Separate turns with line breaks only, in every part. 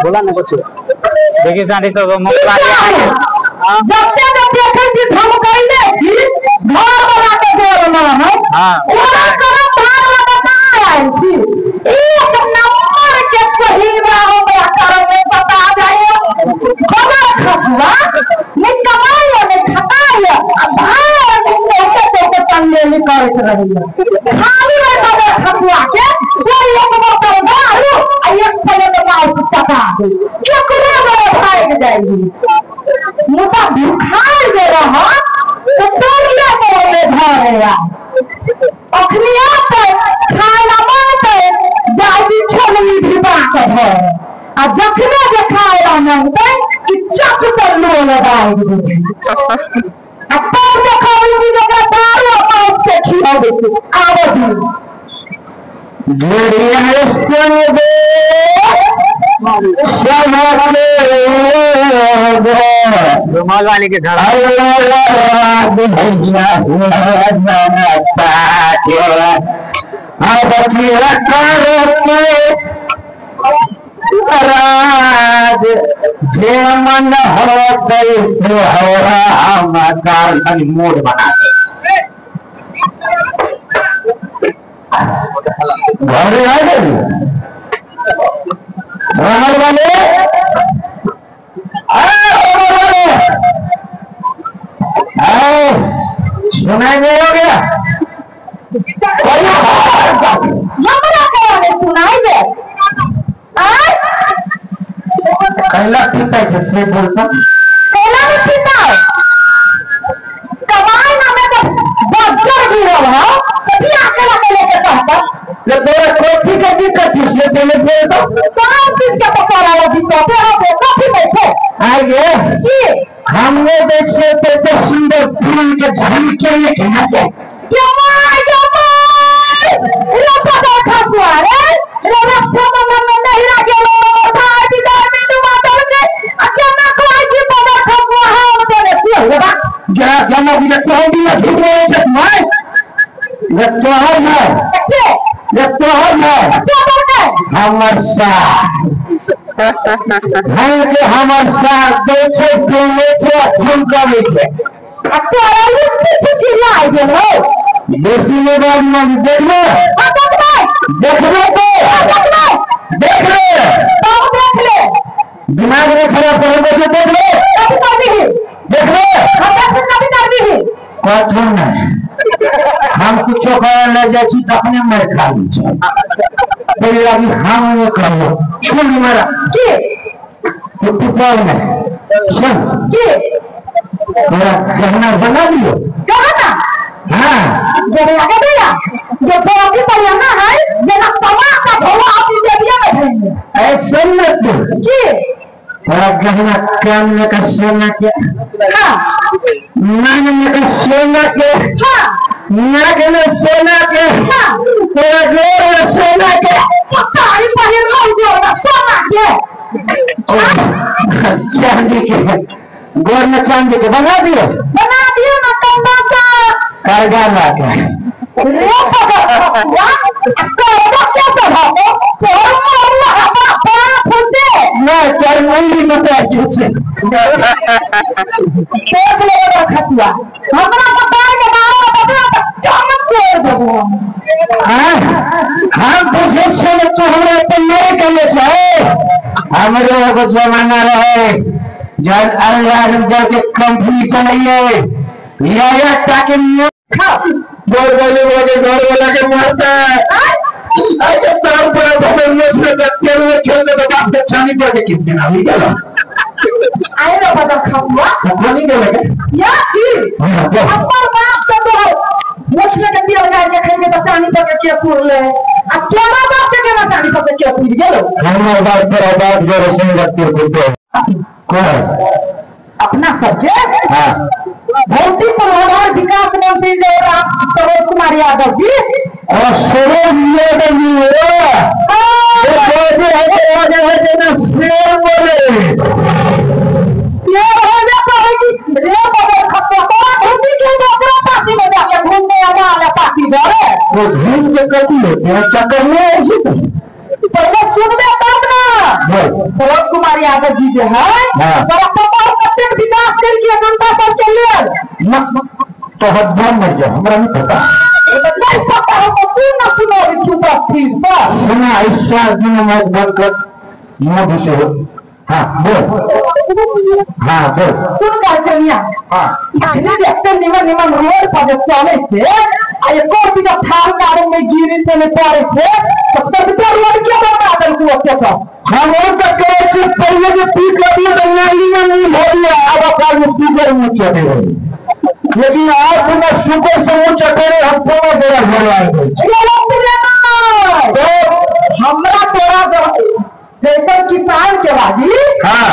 बोला ना कुछ देखिए साथी सब मोबाइल
जब तक देखै छी हम कइले छी घर बना के देल ना है। हां ओरा करम भाग ला बता आयल छी एक नंबर के पहिरा हो गया करम में बता जाए खबर खसुआ ने कमाई ने खटाई आ भाई ने चौके चौके तंगेली करैत रहिए खाली रे खबर खसुआ के कोई एक बोतल दारू आ एक प्लेट माउस चटा दे केकरो बड़े भाग जाई मुदा भुखार जे रह तो तोरिया तोड़ले धरे आ अखनी आते खाना मांगते जाई छोलनी भिबा के धरे आ जखने जे खाए ला मांगते कि चक पर लोल लगाई दे आ तब देखाई कि जकरा दारू आ माउस के खियाबै छै आबो दी
भेड़िया संग दे
रुमाल वाले के घर
जे मन हो मोड़ बना घर आ गई रमल वाले अरे वाले सुनाई नहीं हो गया
सुनाई दे
कैला पीता है से बोलता
कैला नहीं पीता है कमाई ना में तो बज्जर गिरल हो कभी आके लगे लेके कहता
ले तोरा कॉफी के दिक्कत है से पहले बोल तो
कौन चीज के पकौड़ा ला दिक्कत है हो कॉफी बैठे
आगे
की
हमने देखे तो सुंदर फूल के झलके में कहना चाहिए
ये माय ये माय रे पकड़ खसुआ रे रे रक्षा बंधन में नहीं गेलो मोर भाई बिदार में डुबा देलके आ केना कहै छी पकड़ खसुआ हम देने छियै रे बा
जा जाना भी तो हम भी झूठ बोले छै माय ये तोहर है
के
ये तोहर है
के बोलते
हमर साथ हम के हमर साथ दै छै पीने छै झुमकाबै छै
आ तोरा लुच्ची छुच्ची लाइ गेलो
बेसी नहीं बात मन देखबे देखबे तो देख ले
तब देख ले
दिमाग में खराब कर दे देख ले
कभी कर दी
देख ले
हम देख कभी कर दी
कथू नहीं हम कुछो करे ले जाइ छी त अपने मार खा लै छी पहिले लागी हम नहीं करबो छोड़ मारा
के
तू पाव नहीं सुन
के
मेरा गहना बना दियो
गहना
हाँ
गहना के दिया जो बाकी परियाना है जना तमा का भवा अपनी जेबिया में धरेंगे
ऐसे न तू
के
थोड़ा गहना कान में का सोना के
हाँ
नाक में का सोना के
हाँ
नाक में सोना के
हाँ
थोड़ा गोर में सोना के
पता ही पहिर लो गोर में सोना के
चांदी के गोर में चांदी के बना दियो
ना कंबा का
करगा ला के
रे पकड़ करगा कैसे हो तोर मरला हवा पारा फुटे
ना चार मंडी में पैसे छे
देख ले बड़ा खतुआ हमरा बताए के बारे में बता त चमक तोड़ देबो
हां हम पूछे छे तू हमरा पे मेरे कले छे हमरे एगो जमाना रहे जब अल्लाह रब के कंपनी चलैए या ताकि बोल बोले बोले घर वाला के मारता है अरे तार पर बदल में से तेल में खेल दे बाप के छानी पर के किसी ना निकल
आए रे बड़ा खतुआ
नहीं गेल
या जी हमर बाप के तो मुझमें के तेल गाय के खेल के चानी पर के पुर ले आ तोरा बाप के केना चानी पर के पुर गेलो
हमर बाप पर बाप जो रोशन रखते होते कौन
अपना सबके
हां
भौतिक पूर्वाधार विकास मंत्री जो सरोज कुमार यादव जी
और सरोज यादव जी बोले
ये हो जाता है कि रे बदल खत्ता तोरा घूमी के ओकरा पार्टी में जाके घूमने आवा वाला पार्टी डरे
वो घूम के कभी होते हैं चक्कर करने आए छी
पहले सुनबे तब ना। शरद कुमार यादव जी जे है तोरा पता हो कतेक विकास केलकै जनता सब के लेल।
तो हद मर जा हमरा नहीं पता।
नहीं पता हो तो सुन ना सुनो उपस्थित पर
सुना इस 4 दिन में बंद कर मुंह से हो। हाँ बोल। हाँ बोल
सुन का चनिया।
हाँ
अखनी देखते निमन निमन रोड पर जे चले छे आ एको बीघा थाल कारण में गिरी से ने पड़े छे तो सबके रोड के बना देलकू ओते तो
हम और तक करे छी पहले जे पीक लगी तो नाली में नहीं हो दिया अब अकाल में पीकर मुंह चढ़े लेकिन आज पुनः सुपर समूह चढ़े हम कोनो तेरा घर आए
तो हमरा तोरा जैसे किसान के बाजी।
हाँ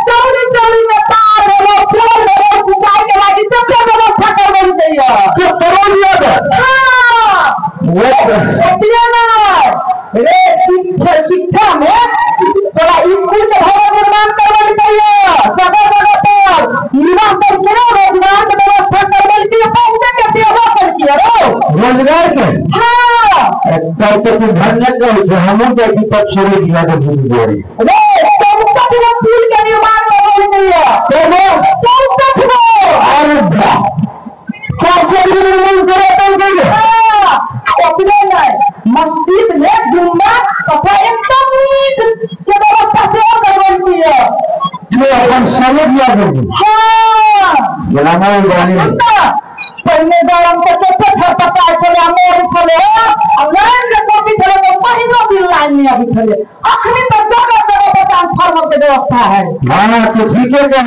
चौरी चौरी में तार होलो फूल होलो सिंचाई के बाजी तो क्या व्यवस्था करबे चाहिए
तो करो लिया था।
हाँ
वो
रे शिक्षा में तोरा स्कूल के भवन निर्माण करबे चाहिए जगह जगह पर युवा सब के रोजगार के व्यवस्था करबे चाहिए पहुंचे के सेवा कर
रोजगार के।
हाँ
तब तो तू घर न कहो हमू के तब छोड़ दिया तो भूल गई
रे 64 गो पुल के निर्माण करबे चाहिए
तो
64 गो।
अरे वाह 64 गो निर्माण करे।
हाँ ओतने नहीं मस्जिद में जुम्मा तथा एकदम नीट के व्यवस्था सेहो करबे चाहिए
जो अपन समझ लिया।
हाँ पहले गरम तो कते थरपता छले मोर छले आ लाइन के कॉपी छले तो महीनो दिन लाइन में अभी छले अखनी तो जगह जगह पर ट्रांसफार्मर के व्यवस्था है।
हाँ तो ठीक है।